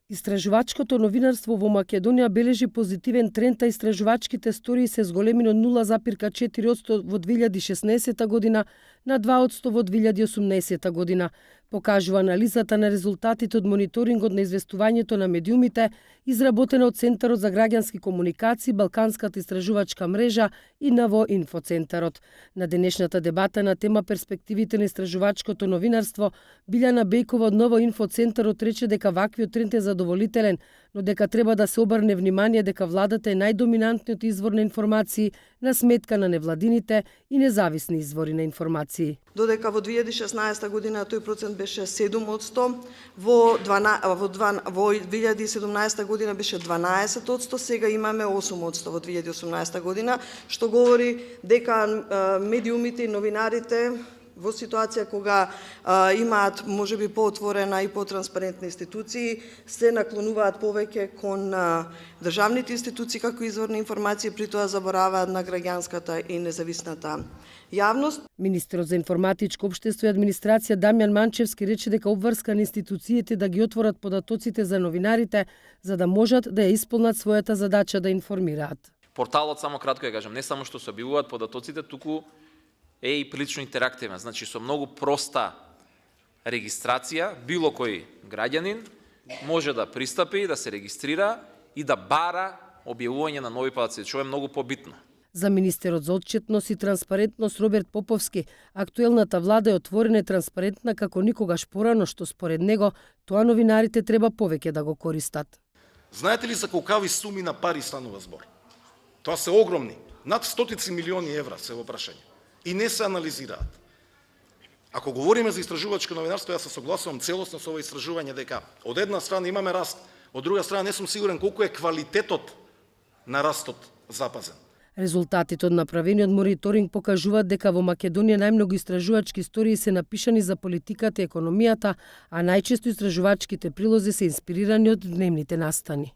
Истражувачкото новинарство во Македонија бележи позитивен тренд, а истражувачките стории се зголемени од 0,4% во 2016 година на 2% во 2018 година. Покажува анализата на резултатите од мониторингот на известувањето на медиумите, изработена од Центарот за граѓански комуникации, Балканската истражувачка мрежа и НВО Инфоцентарот. На денешната дебата на тема перспективите на истражувачкото новинарство, Билјана Бејкова од НВО Инфоцентарот рече дека ваквиот тренд е задоволителен, но дека треба да се обрне внимание дека владата е најдоминантниот извор на информации на сметка на невладините и независни извори на информации. Додека во 2016 година тој процент беше 7%, во 2017 година беше 12%, сега имаме 8% во 2018 година, што говори дека медиумите и новинарите во ситуација кога имаат можеби поотворена и потранспарентни институции, се наклонуваат повеќе кон државните институции како извор на информации, при тоа забораваат на граѓанската и независната јавност. Министерот за информатичко општество и администрација Дамјан Манчевски рече дека обврска на институциите да ги отворат податоците за новинарите, за да можат да ја исполнат својата задача да информираат. Порталот, само кратко ја кажам, не само што се објавуваат податоците, туку е и прилично интерактивен. Значи, со многу проста регистрација, било кој граѓанин може да пристапи, да се регистрира и да бара објавување на нови податоци, што е многу побитно. За министерот за отчетност и транспарентност Роберт Поповски, актуелната влада е отворена и транспарентна како никогаш порано, што според него тоа новинарите треба повеќе да го користат. Знаете ли за колкави суми на пари станува збор? Тоа се огромни, над стотици милиони евра се во прашање и не се анализираат. Ако говориме за истражувачко новинарство, јас се согласувам целосно со ова истражување дека од една страна имаме раст, од друга страна не сум сигурен колку е квалитетот на растот запазен. Резултатите од направениот мониторинг покажуваат дека во Македонија најмногу истражувачки истории се напишани за политиката и економијата, а најчесто истражувачките прилози се инспирирани од дневните настани.